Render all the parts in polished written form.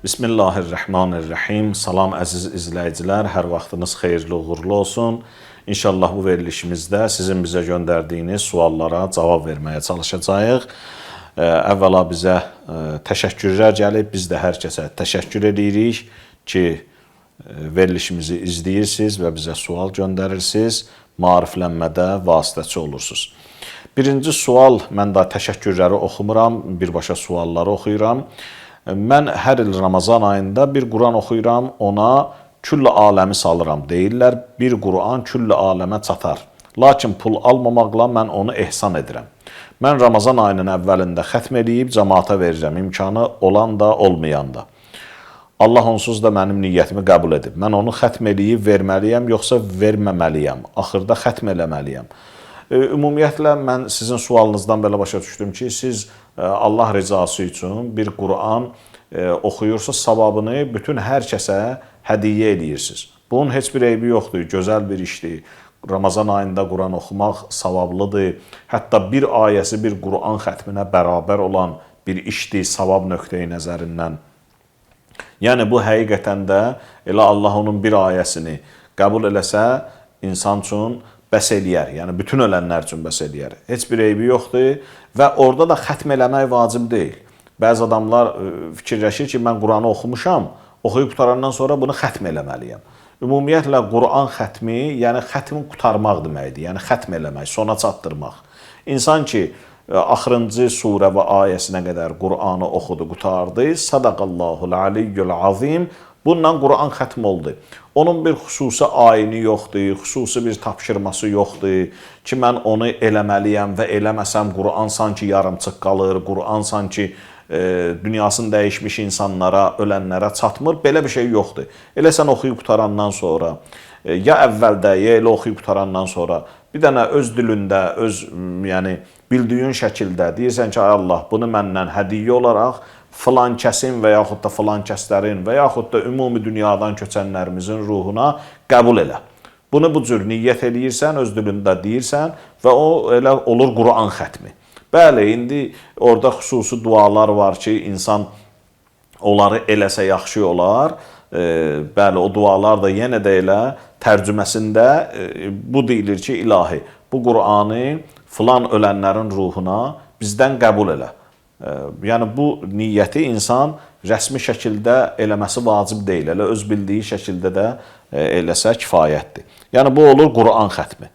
Bismillahirrahmanirrahim. Salam əziz izləyicilər, hər vaxtınız xeyirli, uğurlu olsun. İnşallah bu verilişimizdə sizin bizə göndərdiyiniz suallara cavab verməyə çalışacağıq. Əvvəla bizə təşəkkürlər gəlib. Biz də hər kəsə təşəkkür edirik ki, verilişimizi izləyirsiniz və bizə sual göndərirsiniz, maariflənmədə vasitəçi olursunuz. Birinci sual, mən də təşəkkürləri oxumuram, birbaşa sualları oxuyuram. Mən hər il Ramazan ayında bir Quran oxuyuram, ona küll aləmi salıram. Deyirlər, bir Quran küll aləmə çatar. Lakin pul almamaqla mən onu ehsan edirəm. Mən Ramazan ayının əvvəlində xətm eləyib cəmaata verirəm, imkanı olan da, olmayan da. Allah onsuz da mənim niyyətimi qəbul edib. Mən onu xətm eləyib verməliyəm, yoxsa verməməliyəm? Axırda xətm eləməliyəm. Ümumiyyətlə, mən sizin sualınızdan belə başa düşdüm ki, siz Allah rızası üçün bir Quran oxuyursunuz, savabını bütün hər kəsə hədiyyə eləyirsiniz. Bunun heç bir eybi yoxdur, gözəl bir işdir. Ramazan ayında Quran oxumaq savablıdır. Hətta bir ayəsi bir Quran xətminə bərabər olan bir işdir savab nöqteyi nəzərindən. Yəni bu həqiqətən də elə Allah onun bir ayəsini qəbul eləsə, insan üçün bəs eləyər. Yəni bütün ölənlər üçün bəs eləyər. Heç bir eybi yoxdur və orada da xətm eləmək vacib deyil. Bəzi adamlar fikirləşir ki, mən Quranı oxumuşam, oxuyub qutarandan sonra bunu xətm eləməliyəm. Ümumiyyətlə Quran xətmi, yəni xətmi qurtarmaq deməkdir. Yəni xətm eləmək, sona çatdırmaq. İnsan ki axırıncı surə və ayəsinə qədər Qur'anı oxudu, qutardı. Sadaqallahul aliyyul azim. Bununla Quran xətm oldu. Onun bir xüsusi ayini yoxdur, xüsusi bir tapşırması yoxdur ki, mən onu eləməliyəm və eləməsəm Quran sanki yarımçıq qalır, Quran sanki dünyasını dəyişmiş insanlara, ölənlərə çatmır. Belə bir şey yoxdur. Elə sən oxuyub qutarandan sonra, ya əvvəldə, ya elə oxuyub qutarandan sonra bir dənə öz dilində, öz yəni bildiyin şəkildə deyirsən ki, ay Allah, bunu məndən hədiyyə olaraq filan kəsin və yaxud da filan kəslərin və yaxud da ümumi dünyadan köçənlərimizin ruhuna qəbul elə. Bunu bu cür niyyət eləyirsən, öz dilində deyirsən və o elə olur Quran xətmi. Bəli, indi orada xüsusi dualar var ki, insan onları eləsə yaxşı olar. Bəli, o dualar da yenə də elə tərcüməsində bu deyilir ki, ilahi, bu Qur'anı filan ölənlərin ruhuna bizdən qəbul elə. Yəni bu niyyəti insan rəsmi şəkildə eləməsi vacib deyil. Elə öz bildiyi şəkildə də eləsə kifayətdir. Yəni bu olur Quran xətmi.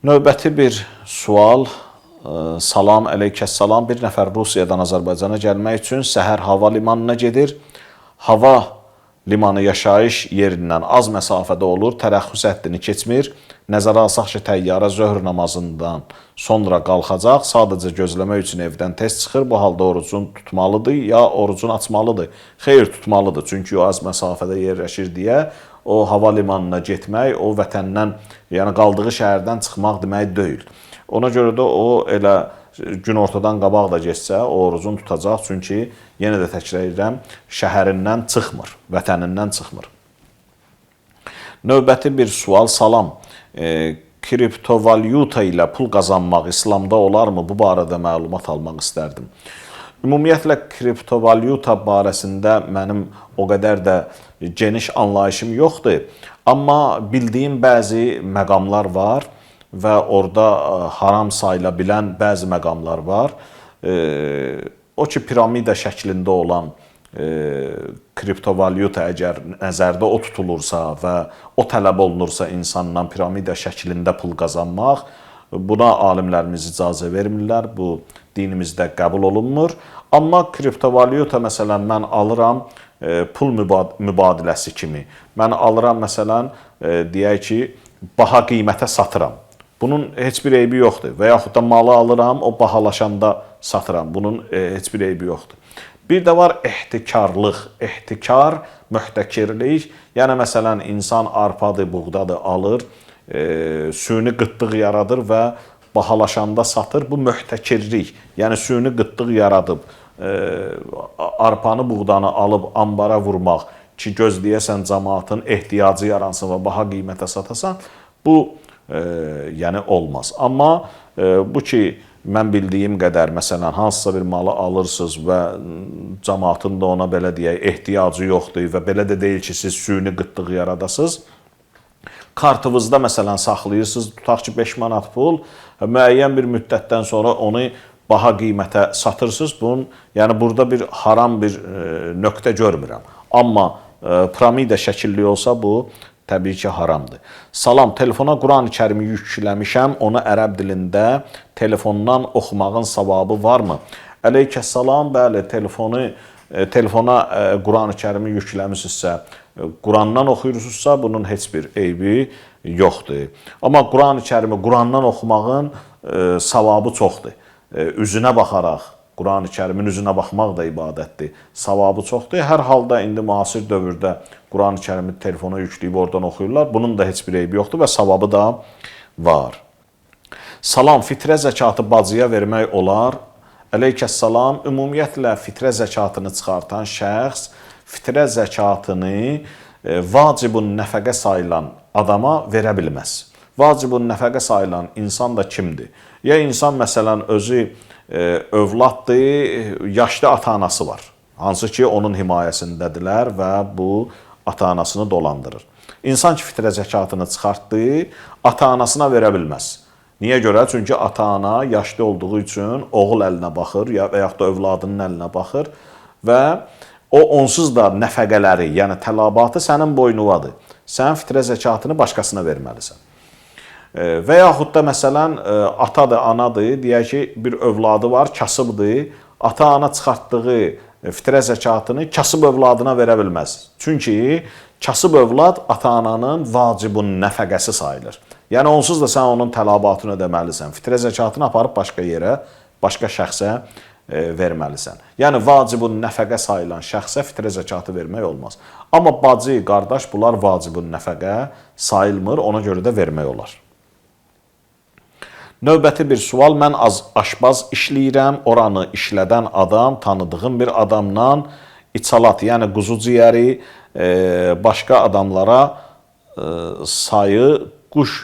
Növbəti bir sual. Salam əleykəssalam. Bir nəfər Rusiyadan Azərbaycana gəlmək üçün səhər hava limanına gedir. Hava limanı yaşayış yerindən az məsafədə olur, tərəxxüs həddini keçmir. Nəzərə alsaq ki, təyyarə zöhr namazından sonra qalxacaq, sadəcə gözləmək üçün evdən tez çıxır. Bu halda orucun tutmalıdır ya orucun açmalıdır? Xeyr, tutmalıdır. Çünki o az məsafədə yerləşir deyə o hava limanına getmək, o vətəndən, yəni qaldığı şəhərdən çıxmaq demək deyil. Ona görə də o elə günortadan qabaq da getsə, o orucun tutacaq. Çünki yenə də təkrar edirəm, şəhərindən çıxmır, vətənindən çıxmır. Növbəti bir sual, salam. Kriptovalyuta ilə pul qazanmaq İslamda olarmı? Bu barədə məlumat almaq istərdim. Ümumiyyətlə, kriptovalyuta barəsində mənim o qədər də geniş anlayışım yoxdur. Amma bildiyim bəzi məqamlar var və orada haram sayıla bilən bəzi məqamlar var. O ki, piramida şəklində olan kriptovalyuta əgər nəzərdə o tutulursa və o tələb olunursa insandan piramida şəklində pul qazanmaq, buna alimlərimiz icazə vermirlər, bu dinimizdə qəbul olunmur. Amma kriptovalyuta məsələn mən alıram pul mübadiləsi kimi. Mən alıram məsələn, deyək ki, baha qiymətə satıram. Bunun heç bir eybi yoxdur. Və yaxud da malı alıram, o bahalaşanda satıram. Bunun heç bir eybi yoxdur. Bir də var ehtikarlıq, ehtikar, möhtəkirlik. Yəni məsələn insan arpadır, buğdadır alır, süni qıtlıq yaradır və bahalaşanda satır. Bu möhtəkirlik. Yəni süni qıtlıq yaradıb, arpanı, buğdanı alıb ambara vurmaq ki, gözləyəsən cəmaatın ehtiyacı yaransın və baha qiymətə satasan, bu yəni olmaz. Amma bu ki mən bildiyim qədər, məsələn, hansısa bir malı alırsınız və cəmaatın da ona belə deyək, ehtiyacı yoxdur və belə də deyil ki, siz süni qıtlıq yaradasınız. Kartınızda məsələn saxlayırsınız, tutaq ki 5 manat pul, müəyyən bir müddətdən sonra onu baha qiymətə satırsınız. Bunun, yəni burada bir haram bir nöqtə görmürəm. Amma piramida şəkilli olsa bu təbii ki haramdır. Salam, telefona Quran-ı Kərimi yükləmişəm, onu ərəb dilində telefondan oxumağın savabı varmı? Əleykəssalam, bəli, telefona Quran-ı Kərimi yükləmisinizsə, Qurandan oxuyursunuzsa, bunun heç bir eybi yoxdur. Amma Quran-ı Kərimi Qurandan oxumağın savabı çoxdur. Üzünə baxaraq, Quran-ı Kərimin üzünə baxmaq da ibadətdir. Savabı çoxdur. Hər halda indi müasir dövrdə Quran-ı Kərimi telefona yükləyib oradan oxuyurlar. Bunun da heç bir eybi yoxdur və savabı da var. Salam, fitrə zəkatı bacıya vermək olar? Əleykəssalam, ümumiyyətlə fitrə zəkatını çıxartan şəxs fitrə zəkatını vacibun nəfəqə sayılan adama verə bilməz. Vacibun nəfəqə sayılan insan da kimdir? Ya insan məsələn özü övladdır, yaşlı ata-anası var. Hansı ki onun himayəsindədirlər və bu ata-anasını dolandırır. İnsan ki fitrə zəkatını çıxartdı, ata-anasına verə bilməz. Niyə görə? Çünki ata-ana yaşlı olduğu üçün oğul əlinə baxır ya və yaxud da övladının əlinə baxır və o onsuz da nəfəqələri, yəni tələbatı sənin boynuvadır. Sən fitrə zəkatını başqasına verməlisən. Və yaxud da məsələn atadır, anadır, deyək ki, bir övladı var, kasıbdır. Ata-ana çıxartdığı fitrə zəkatını kasıb övladına verə bilməz. Çünki kasıb övlad ata-ananın vacibun nəfəqəsi sayılır. Yəni onsuz da sən onun tələbatını ödəməlisən. Fitrə zəkatını aparıb başqa yerə, başqa şəxsə verməlisən. Yəni vacibun nəfəqə sayılan şəxsə fitrə zəkatı vermək olmaz. Amma bacı, qardaş bunlar vacibun nəfəqə sayılmır, ona görə də vermək olar. Növbəti bir sual, mən aşbaz işləyirəm, oranı işlədən adam, tanıdığım bir adamla içalat, yəni quzu ciyəri başqa adamlara sayı quş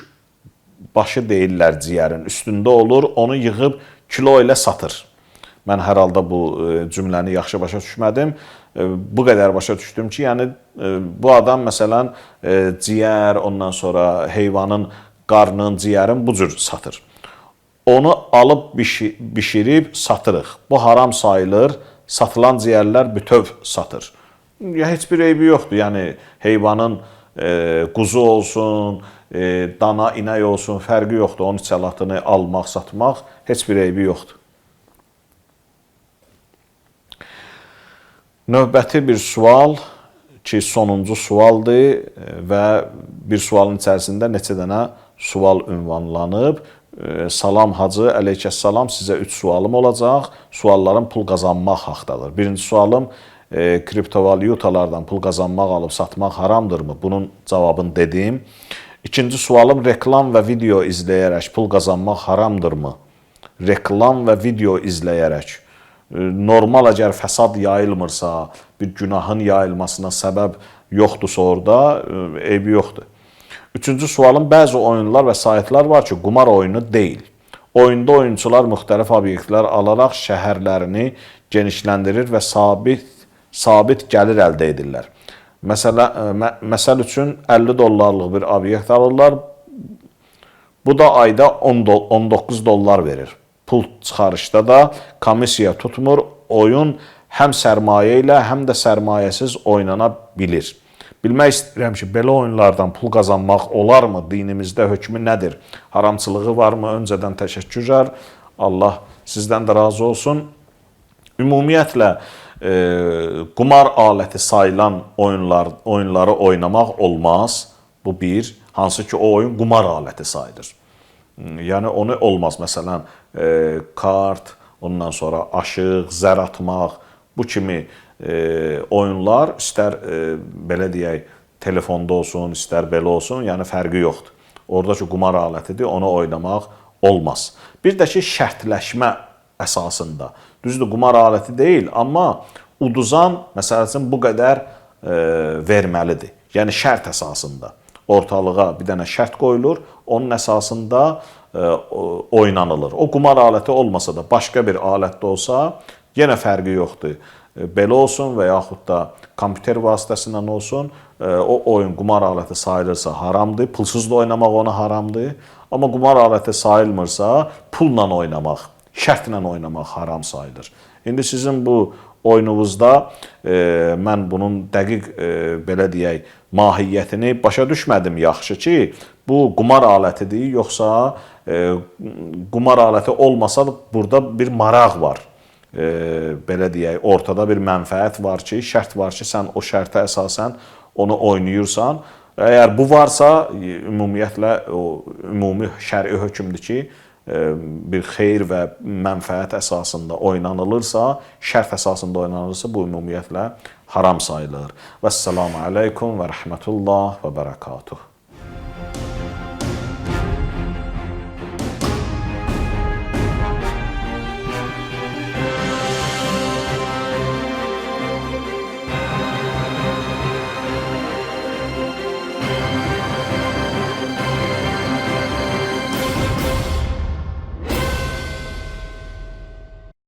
başı deyirlər ciyərin üstündə olur, onu yığıb kilo ilə satır. Mən hər halda bu cümləni yaxşı başa düşmədim. Bu qədər başa düşdüm ki, yəni bu adam məsələn ciyər, ondan sonra heyvanın qarnının, ciyərin bu cür satır. Onu alıb bişirib satırıq. Bu haram sayılır. Satılan ciyərlər bütöv satır. Ya heç bir eybi yoxdur. Yəni heyvanın quzu olsun, dana, inək olsun, fərqi yoxdur. Onun içalatını almaq, satmaq heç bir eybi yoxdur. Növbəti bir sual ki, sonuncu sualdır və bir sualın içərisində neçə dənə sual ünvanlanıb. Salam hacı, əleykəssalam, sizə 3 sualım olacaq. Suallarım pul qazanmaq haqdadır. Birinci sualım, kriptovalyutalardan pul qazanmaq, alıb satmaq haramdırmı? Bunun cavabını dedim. İkinci sualım, reklam və video izləyərək pul qazanmaq haramdırmı? Reklam və video izləyərək. Normal əgər fəsad yayılmırsa, bir günahın yayılmasına səbəb yoxdursa orada, eybi yoxdur. Üçüncü sualım, bəzi oyunlar və saytlar var ki, qumar oyunu deyil. Oyunda oyunçular müxtəlif obyektlər alaraq şəhərlərini genişləndirir və sabit gəlir əldə edirlər. Məsəl üçün 50 dollarlıq bir obyekt alırlar. Bu da ayda 19 dollar verir. Pul çıxarışda da komissiya tutmur. Oyun həm sərmayə ilə, həm də sərmayəsiz oynana bilir. Bilmək istəyirəm ki, belə oyunlardan pul qazanmaq olarmı? Dinimizdə hökmü nədir? Haramçılığı varmı? Öncədən təşəkkürlər. Allah sizdən də razı olsun. Ümumiyyətlə, qumar aləti sayılan oyunları oynamaq olmaz. Bu bir, hansı ki o oyun qumar aləti sayılır. Yəni onu olmaz. Məsələn, kart, ondan sonra aşıq, zər atmaq, bu kimi oyunlar istər belə deyək, telefonda olsun, istər belə olsun, yəni fərqi yoxdur. Orada ki qumar alətidir, onu oynamaq olmaz. Bir də ki şərtləşmə əsasında. Düzdür, qumar aləti deyil, amma uduzan məsəl üçün bu qədər verməlidir. Yəni şərt əsasında. Ortalığa bir dənə şərt qoyulur, onun əsasında oynanılır. O qumar aləti olmasa da başqa bir alət də olsa, yenə fərqi yoxdur. Belə olsun və yaxud da kompüter vasitəsilə olsun, o oyun qumar aləti sayılırsa haramdır, pulsuz da oynamaq ona haramdır. Amma qumar aləti sayılmırsa, pulla oynamaq, şərtlə oynamaq haram sayılır. İndi sizin bu oyununuzda mən bunun dəqiq belə deyək, mahiyyətini başa düşmədim yaxşı ki, bu qumar alətidir, yoxsa qumar aləti olmasa da burada bir maraq var. Belə deyək, ortada bir mənfəət var ki, şərt var ki, sən o şərtə əsasən onu oynayırsan. Əgər bu varsa, ümumiyyətlə o ümumi şər'i hökmdür ki, bir xeyir və mənfəət əsasında oynanılırsa, şərt əsasında oynanılırsa, bu ümumiyyətlə haram sayılır. Vəssalamu aleykum və rəhmətullah və bərəkatuh.